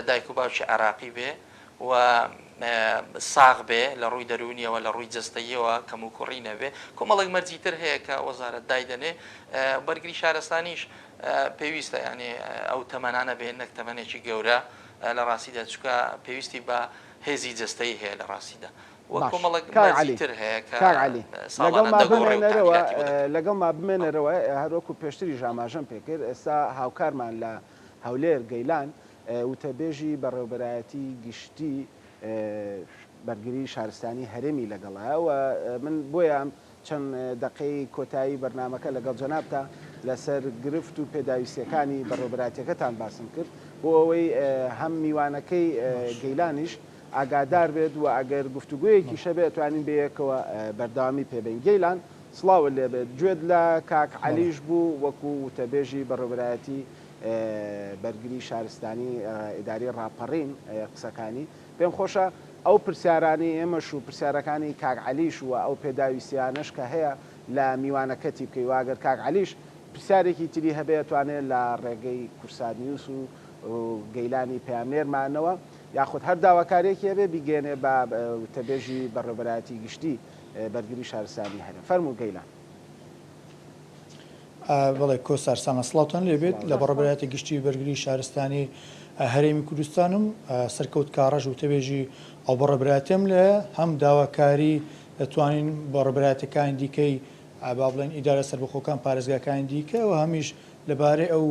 دایک و باوکی عێراقی بێ و ساغ بێ لە ڕووی دەروونیەوە لە ڕووی جەستەییەوە کەموکوڕی نەبێ کۆمەڵێک مەرجی تر هەیە کە وەزارەت دایدەنێ بەرگری شارستانیش پێویستە یانێ ئەو تەمەنانە بێ نەک تەمەنێکی گەورە لە ڕاستیدا چونکە پێویستی بە هێزی جەستەیی هەیە لە ڕاستیدا و باش کۆمەڵێک کاک مەرجی عەلی تر هەیە کە کاک عەلی ساڵانە لەگەڵما دەگۆڕێ و بمێنەرەوە تەعدیلاتی بۆ دەکرێ. لەگەڵما بمێنەرەوە هەروەکو پێشتریش ئاماژەم پێکرد ئێستا هاوکارمان لە هەولێر گەیلان وتەبێژی بەڕێوبەرایەتی گشتی بەرگری شارستانی هەرێمی لەگەڵایە و من بۆیە ئەم چەند دەقەی کۆتایی بەرنامەکە لەگەڵ جەنابتا لەسەر گرفت و پێداویستیەکانی بەڕێوبەرایەتیەکەتان باسم کرد بۆ ئەوەی هەم میوانەکەی گەیلانیش ئاگادار بێت و ئەگەر گفتوگۆیەکیش هەبێت ئەتوانین بەیەکەوە بەردەوامی پێبەین. گەیلان سڵاوت لێبێت گوێت لە کاک عەلیش بوو وەکو وتەبێژی بەڕێوبەرایەتی بەرگری شارستانی ئیداری ڕاپەڕین قسەکانی. پێم خۆشە ئەو پرسیارانەی ئێمەش و پرسیارەکانی کاک عەلیش و ئەو پێداویستیانەش کە هەیە لە میوانەکەتی بکەی و ئەگەر کاک عەلیش پرسیارێکی تری هەبێ ئەتوانێ لە ڕێگەی کوردسات نیوز و گەیلانی پەیامنێرمانەوە یاخود هەر داواکاریەکی هەبێ بیگەیەنێ بە وتەبێژی بەڕێوبەرایەتی گشتی بەرگری شارستانی هەرێم. فەرموو گەیلان. بەڵێ کۆسار سامان سڵاوتان لێبێت لە بەڕێوەبەرایەتی گشتی بەرگری شارستانی هەرێمی کوردستانم سەرکەوت کاڕەش وتەبێژی ئەو بەڕێوەبەرایەتیەم لێ هەم داواکاری دەتوانین بەڕێوەبەرایەتەکانی دیکەی با بڵێن ئیدارە سەربەخۆکان پارێزگاکانی دیکە و هەمیش لەبارەی ئەو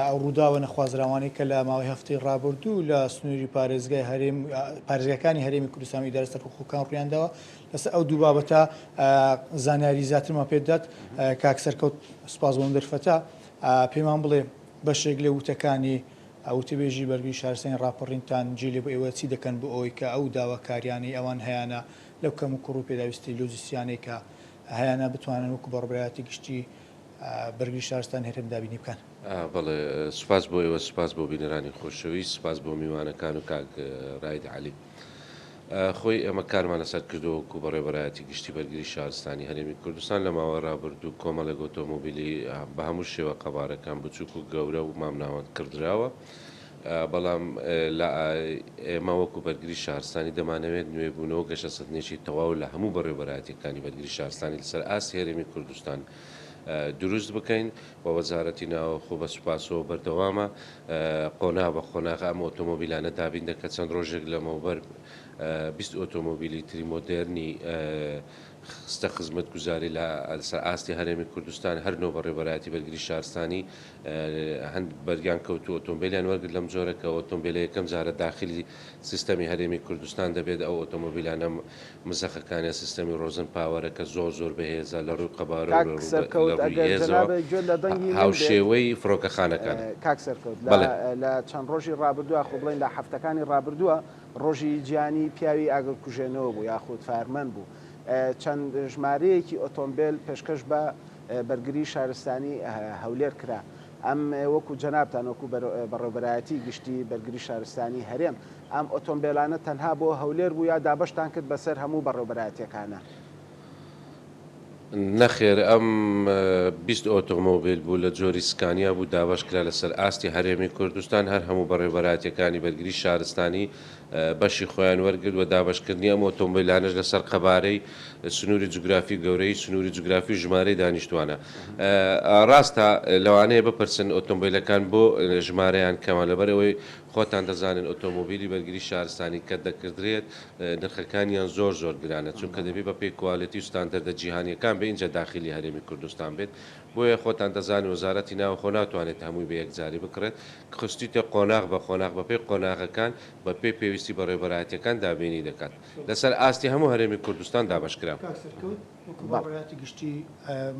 ئەو ڕووداوە نەخوازراوانەی کە لە ماوەی هەفتەی ڕابردوو لە سنووری پارێزگای هەرێم پارێزگاکانی هەرێمی کوردستان و ئیدارە سەربەخۆکان ڕوویانداوە لەسەر ئەو دوو بابەتە زانیاری زیاترمان پێ بدات. کاک سەرکەوت سوپاس بۆ ئەم دەرفەتە. پێمان بڵێ بەشێک لە وتەکانی وتەبێژی بەرگری شارستانی ڕاپەڕینتان جێ لێ بۆ ئێوە چی دەکەن بۆ ئەوەی کە ئەو داواکاریانەی ئەوان هەیانە لەو کەم و کوڕ و پێداویستی لۆجستیانەی کە هەیانە بتوانن وەکو بەڕێوەبەرایەتی گشتی بەرگری شارستانی هەرێم دابینی بکەن؟ بەڵێ سوپاس بۆ ئێوە سوپاس بۆ بینەرانی خۆشەویست سوپاس بۆ میوانەکان و کاک ڕائید عەلی. خۆی ئێمە کارمان لەسەر کردووە وەکو بەڕێوەبەرایەتی گشتی بەرگری شارستانی هەرێمی کوردستان لە ماوەی ڕابردوو کۆمەڵێک ئۆتۆمۆبیلی بە هەموو شێوە قەبارەکان بچووک و گەورە و مامناوەند کڕدراوە بەڵام لە ئێمە وەکو بەرگری شارستانی دەمانەوێت نوێبوونەوە و گەشەسەندنێکی تەواو لە هەموو بەڕێوەبەرایەتیەکانی بەرگری شارستانی لەسەر ئاستی هەرێمی کوردستان دروست بکەین و وەزارەتی ناوەخۆ بە سوپاسەوە بەردەوامە قۆناغ بە قۆناغ ئەم ئۆتۆمۆبیلانە دابین دەکات، چەند ڕۆژێک لەمەوبەر 20 ئۆتۆمۆبیلی تری مۆدێرنی خستە خزمەتگوزاری لە سەر ئاستی هەرێمی کوردستان، هەر نۆ بەڕێوەبەرایەتی بەرگری شارستانی هەند بەریان کەوت و ئۆتۆمبیلیان وەرگرت لەم جۆرە کە ئۆتۆمبیلە یەکەم جارە داخلی سیستەمی هەرێمی کوردستان دەبێت، ئەو ئۆتۆمۆبیلانە مزەخەکانیان سیستەمی ڕۆزن پاوەرە کە زۆر زۆر بەهێزە لە ڕووی قەبارە و کاک لە سەرکەوت ڕووی ئەگەر هێزەوە جەنابت گوێت لە دەنگی من بێت، هاوشێوەی فڕۆکەخانەکانە. کاک سەرکەوت لە بەڵێ. لە چەند ڕۆژی ڕابردووە خۆ بڵێین لە هەفتەکانی ڕابردووە ڕۆژی جیهانی پیاوی ئاگرکوژێنەوە بوو یاخود فایەرمەن بوو چەند ژمارەیەکی ئۆتۆمبێل پێشکەش بە بەرگری شارستانی هەولێر کرا ئەم وەکو جەنابتان وەکو بەڕێوبەرایەتی گشتی بەرگری شارستانی هەرێم ئەم ئۆتۆمبێلانە تەنها بۆ هەولێر بوو یا دابەشتان کرد بەسەر هەموو بەڕێوبەرایەتیەکانا؟ نەخێر ئەم 20 ئۆتۆمۆبیل بوو لە جۆری سکانیا بوو دابەش کرا لەسەر ئاستی هەرێمی کوردستان هەر هەموو بەڕێوبەرایەتیەکانی بەرگری شارستانی بەشی خۆیان وەرگرت و دابەشکردنی ئەم ئۆتۆمبیلانەش لەسەر قەبارەی سنووری جوگرافی گەورەی سنووری جوگرافی و ژمارەی دانیشتوانە ڕاستە لەوانەیە بپرسن ئۆتۆمبیلەکان بۆ ژمارەیان کەمە لەبەرئەوەی خۆتان دەزانن ئۆتۆمۆبیلی بەرگری شارستانی کە دەکردرێت نرخەکانیان زۆر زۆر گرانە چونکە دەبێت بە پێی کوالێتی و ستاندەردە جیهانیەکان بێ ئینجا داخیلی هەرێمی کوردستان بێت بۆیە خۆتان دەزانن وەزارەتی ناوخۆ ناتوانێت هەمووی بە یەکجاری بکڕێت خستویتە قۆناغ بە قۆناغ بە پێی قۆناغەکان بە پێی پێویستی بەڕێوبەرایەتیەکان دابینی دەکات لەسەر ئاستی هەموو هەرێمی کوردستان دابەشکرا. کاک سەرکەوت وەکو بەڕێوبەرایەتی گشتی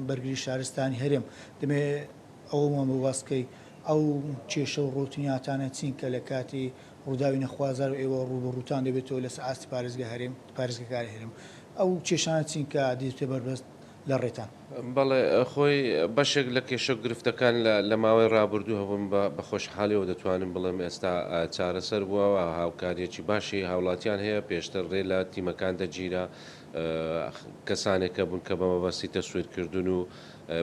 بەرگری شارستانی هەرێم دەمەوێ ئەوەمان بۆ باس بکەی ئەو کێشە و ڕۆتیناتانە چین کە لە کاتی ڕووداوی نەخوازراو ئێوە ڕووبەڕووتان دەبێتەوە لەسەر ئاستی پارێزگای هەرێم پارێزگەکانی هەرێم ئەو کێشانە چین کە دێتە بەربەست لە ڕێتان؟ بەڵێ خۆی بەشێک لە کێشە و گرفتەکان لە لە ماوەی ڕابردوو هەبوون بە بە خۆشحاڵیەوە دەتوانم بڵێم ئێستا چارەسەر بووە و هاوکاریەکی باشی هاوڵاتیان هەیە پێشتر ڕێ لە تیمەکان دەگیرا کەسانێک هەبوون کە بە مەبەستی تەسویرکردن و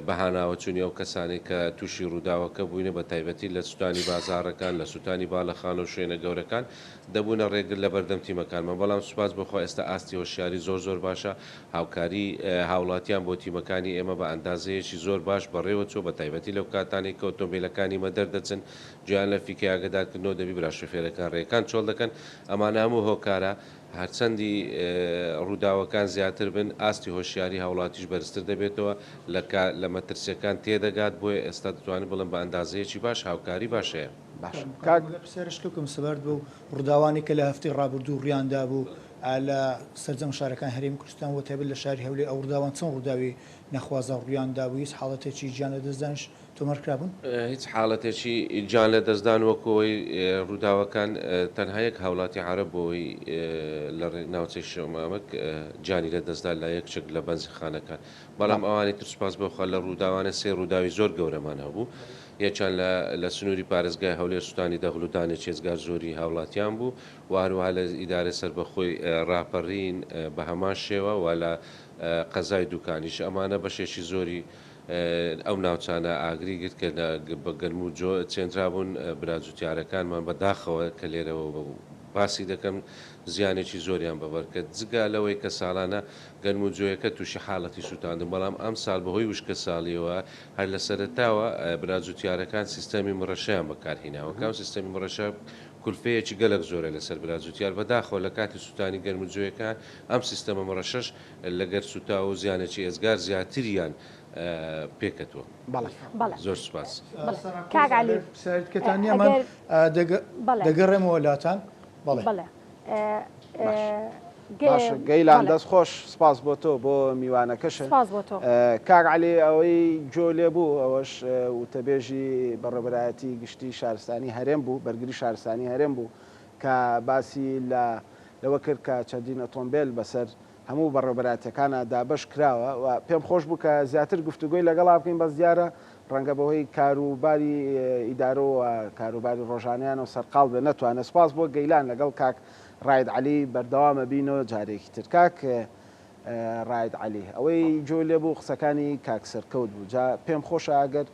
بەهاناوەچوونی ئەو کەسانەی کە تووشی ڕووداوەکە بووینە بە تایبەتی لە سوتانی بازاڕەکان، لە سوتانی باڵەخانە و شوێنە گەورەکان دەبوونە ڕێگر لە بەردەم تیمەکانمان، بەڵام سوپاس بۆ خوا ئێستا ئاستی هۆشیاری زۆر زۆر باشە، هاوکاری هاوڵاتیان بۆ تیمەکانی ئێمە بە ئەندازەیەکی زۆر باش بەڕێوە چووە بە تایبەتی لەو کاتانەی کە ئۆتۆمبیلەکانی مە دەردەچن گوێیان لە فیکەی ئاگەدارکردنەوە دەبی برا شوفێرەکان ڕێکان چۆڵ دەکەن ئەمانە هەموو هۆکارە هەرچەندی ڕووداوەکان زیاتر بن، ئاستی هۆشیاری هاوڵاتیش بەرزتر دەبێتەوە، لە کە لە مەترسیەکان تێدەگات، بۆیە ئێستا دەتوانین بڵێم بە ئەندازەیەکی باش هاوکاری باش هەیە. باشە کاک. ئەگەر پرسیارێک بکەم سەبارەت بەو ڕووداوانەی کە لە هەفتەی ڕابردوو ڕوویان دابوو لە سەرجەم شارەکانی هەرێمی کوردستان و تایبەت لە شاری هەولێر ئەو ڕووداوان چەند ڕووداوی نەخوازراو ڕوویان دابوو هیچ حاڵەتێکی گیان لەدەستدانیش تۆمار کرابوون؟ هیچ حاڵەتێکی گیان لەدەستدان وەکو ئەوەی ڕووداوەکان تەنها یەک هاوڵاتی عەرەب بۆی لە ناوچەی شێخمامک گیانی لەدەستدا لە یەکێک لە بەنزینخانەکان بەڵام ئەوانی تر سوپاس بۆ خوا لە ڕووداوانە سێ ڕووداوی زۆر گەورەمان هەبوو یەکیان لە لە سنووری پارێزگای هەولێر سوتانی دەغل و دانێکی ئێجگار زۆری هاوڵاتیان بوو و هەروەها لە ئیدارەی سەربەخۆی ڕاپەڕین بە هەمان شێوە و لە قەزای دوکانیش ئەمانە بەشێکی زۆری ئەو ناوچانە ئاگری گرت کە بە گەنم و جۆ چێندرابوون، برا جوتیارەکانمان بە داخەوە کە لێرەوە باسی دەکەم زیانێکی زۆریان بەبەر کەت، جگە لەوەی کە ساڵانە گەنم و جۆیەکە تووشی حاڵەتی سووتاندن، بەڵام ئەمساڵ بەهۆی وشکەساڵییەوە هەر لە سەرەتاوە برا جوتیارەکان سیستەمی مڕەشەیان بەکارهیناوە، کە ئەم سیستەمی مڕەشە کولفەیەکی گەلەک زۆرە لەسەر برا جوتیار، بەداخەوە لە کاتی سووتانی گەنم و جۆیەکە ئەم سیستەمە مڕەشەش لەگەر سوتاو و زیانێکی ئێجگار زیاتریان پێکەتووە. بەڵێ. بەڵێ. زۆر سوپاس. بەڵێ. کاک عەلی. پرسیاری دیکەتان نییە من ئەگەر دەگەڕێمەوە لاتان. بەڵێ. بەڵێ. باش. باشە گەیلان بەڵێ. دەست خۆش سپاس بۆ تۆ بۆ میوانەکەشت. سپاس بۆ تۆ. کاک عەلی ئەوەی گوێ لێ بوو ئەوەش وتەبێژی بەڕێوەبەرایەتی گشتی شارستانی هەرێم بوو بەرگری شارستانی هەرێم بوو کە باسی لە لەوە کرد کە چەندین ئۆتۆمبێل بەسەر هەموو بەڕێوەبەرایەتیەکانا دابەش کراوە و پێم خۆش بوو کە زیاتر گفتوگۆی لەگەڵا بکەین بەس دیارە ڕەنگە بەهۆی کاروباری ئیدارەوە کاروباری ڕۆژانەیانەوە سەرقاڵ بێ نەتوانێت. سوپاس بۆ گەیلان لەگەڵ کاک ڕائید عەلی بەردەوامە بینەوە جارێکی تر. کاک ڕائید عەلی ئەوەی گوێ لێ بوو قسەکانی کاک سەرکەوت بوو جا پێم خۆشە ئەگەر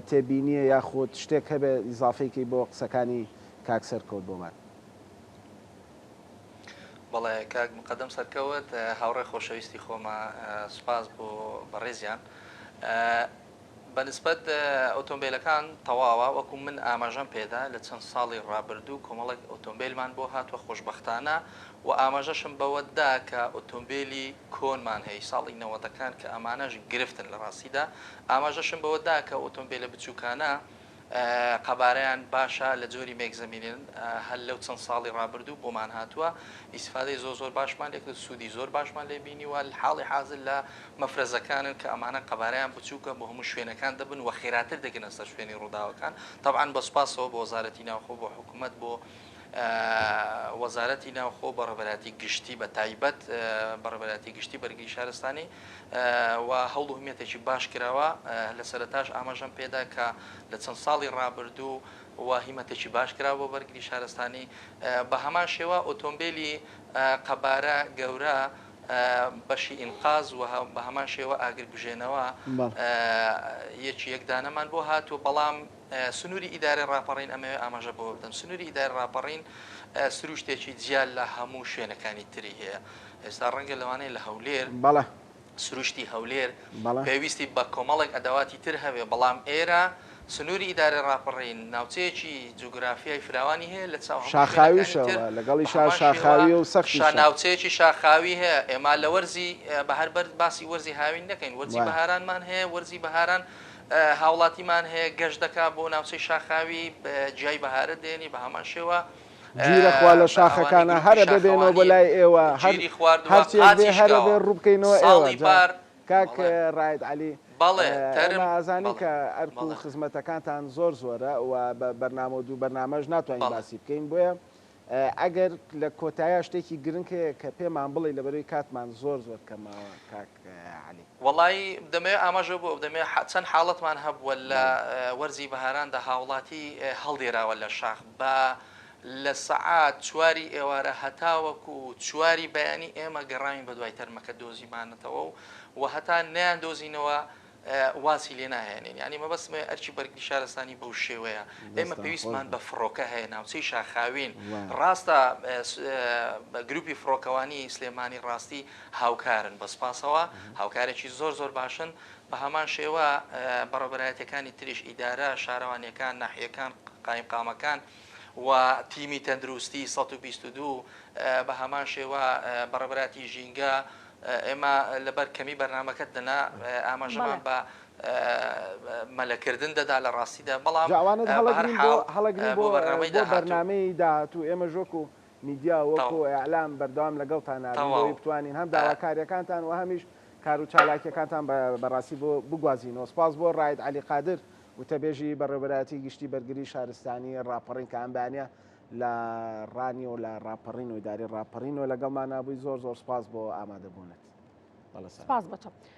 تێبینیە یاخود شتێک هەبێ ئیزافەی کەی بۆ قسەکانی کاک سەرکەوت بۆمان. بەڵێ کاک مقەدەم سەرکەوت هاوڕێ خۆشەویستی خۆمە سوپاس بۆ بەڕێزیان. بە نسبەت ئۆتۆمبیلەکان تەواوە وەکو من ئاماژەم پێدا لە چەند ساڵی ڕابردوو کۆمەڵێک ئۆتۆمبیلمان بۆ هاتووە خۆشبەختانە و ئاماژەشم بەوە دا کە ئۆتۆمبیلی کۆنمان هەیە ساڵی نەوەدەکان کە ئەمانەش گرفتن لە ڕاستیدا ئاماژەشم بەوە دا کە ئۆتۆمبیلە بچووکانە قەبارەیان باشە لە جۆری مێکزەمینن هەر لەو چەند ساڵی ڕابردوو بۆمان هاتووە ئیسفادەی زۆر زۆر باشمان لێکرد سوودی زۆر باشمان لێ بینیوە حاڵی حازر لە مەفرەزەکانن کە ئەمانە قەبارەیان بچووکە بۆ هەموو شوێنەکان دەبن و خێراتر دەگەنە سەر شوێنی ڕووداوەکان تەبعەن بە سوپاسەوە بۆ وەزارەتی ناوخۆ بۆ حکوومەت بۆ وەزارەتی ناوخۆ بەڕێوەبەرایەتی گشتی بە تایبەت بەڕێوەبەرایەتی گشتی بەرگری شارستانی و هەوڵ و هیمەتێکی باش کراوە لە سەرەتاش ئاماژەم پێدا کە لە چەند ساڵی ڕابردوو و هیمەتێکی باش کراوە بۆ بەرگری شارستانی بە هەمان شێوە ئۆتۆمبیلی قەبارە گەورە بەشی ئینقاز و بە هەمان شێوە ئاگرکوژێنەوە یەکی یەکدانەمان بۆ هاتووە بەڵام سنووری ئیدارەی ڕاپەڕین ئەمەوێ ئاماژە بەوە بدەم سنووری ئیدارەی ڕاپەڕین سروشتێکی جیا لە هەموو شوێنەکانی تری هەیە ئێستا ڕەنگە لەوانەیە لە هەولێر بەڵێ. سروشتی هەولێر بەڵێ. پێویستی بە کۆمەڵێک ئەدەواتی تر هەبێ بەڵام ئێرە سنووری ئیدارەی ڕاپەڕین ناوچەیەکی جوگرافیای فراوانی هەیە لە چاو هەموو شوێنەکانی شاخاویشە تر و بە لەگەڵیشا هەمان شێوە شاخاویە و شا سەختیشە. ناوچەیەکی شاخاوی هەیە ئێمە لە وەرزی بە هەر بەر باسی وەرزی هاوین نەکەین وەرزی وایە. بەهارانمان هەیە وەرزی بەهاران هاوڵاتیمان هەیە گەشت دەکا بۆ ناوچەی شاخاوی جیای بەهارە دێنی بە هەمان شێوە گیرە خوا لە ئەوانەی شاخەکانە گروپی هەرە بێ بێنەوە بۆ شاخەوانی لای ئێوە هەر گیری خواردووە هەرچێک بێ قاچی هەرە شکاوە بێ ڕووبکەینەوە ئێوە ساڵی جا پار کاک بەڵێ ڕائد عەلی بەڵێ تەرم ئێمە ئەزانین بەڵێ کە ئەرک و بەڵێ خزمەتەکانتان زۆر زۆرە و بە بەرنامە و دوو بەرنامەش ناتوانین بەڵێ باسی بکەین بۆیە ئەگەر لە کۆتایا شتێکی گرنگ هەیە کە پێمان بڵێی لەبەرەوەی کاتمان زۆر زۆر کەم ماوە کاک عەلی. وەڵایی دەمەوێ ئاماژە بۆ بدەمێ چەند حاڵەتمان هەبووە لە بەڵێ. وەرزی بەهاراندا هاوڵاتی هەڵدێراوە لە شاخ بە لە سەعات چواری ئێوارە هەتاوەکو چواری بەیانی ئێمە گەڕاوین بەدوای تەرمەکە دۆزیمانەتەوە و و هەتا نەیان دۆزینەوە وازی لێ ناهێنین یانی مەبەستم ئەوەیە ئەرکی بەرگری شارستانی بەو شێوەیە ئێمە دەستتان خۆش پێویستمان بێت. بە فڕۆکە هەیە ناوچەی شاخاوین وایە. ڕاستە گروپی فڕۆکەوانی سلێمانی ڕاستی هاوکارن بە سپاسەوە هاوکارێکی زۆر زۆر باشن بە هەمان شێوە بەڕێوەبەرایەتیەکانی تریش ئیدارە شارەوانیەکان ناحیەکان قایمقامەکان و تیمی تەندروستی 122 بە هەمان شێوە بەڕێوەبەرایەتی ژینگە ئێمە لەبەر کەمی بەرنامەکەت دەنا ئاماژەمان بە مەلەکردن دەدا لە ڕاستیدا بەڵام جا ئەوانەت بە هەر هەڵەگرین بۆ حاڵ هەڵەگرین بۆ بۆ بەرنامەی بۆ داهاتوو. بەرنامەی داهاتوو ئێمەش وەکو میدیا و وەکو تەواو. ئیعلام بەردەوام لەگەڵتان نابین بۆ تەواو. ئەوەی بتوانین هەم داواکاریەکانتان و هەمیش کارو چالاکیەکانتان بە بەڕاستی بۆ بگوازینەوە سپاس بۆ ڕائد عەلی قادر وتەبێژی بەڕێوبەرایەتی گشتی بەرگری شارستانی ڕاپەڕین کە ئەم بەیانە لە ڕانیە و لە ڕاپەڕین و ئیدارەی ڕاپەڕینەوە لەگەڵمانا بووی زۆر زۆر سپاس بۆ ئامادەبوونت. بەڵێ سارا. سپاس بۆ تۆ.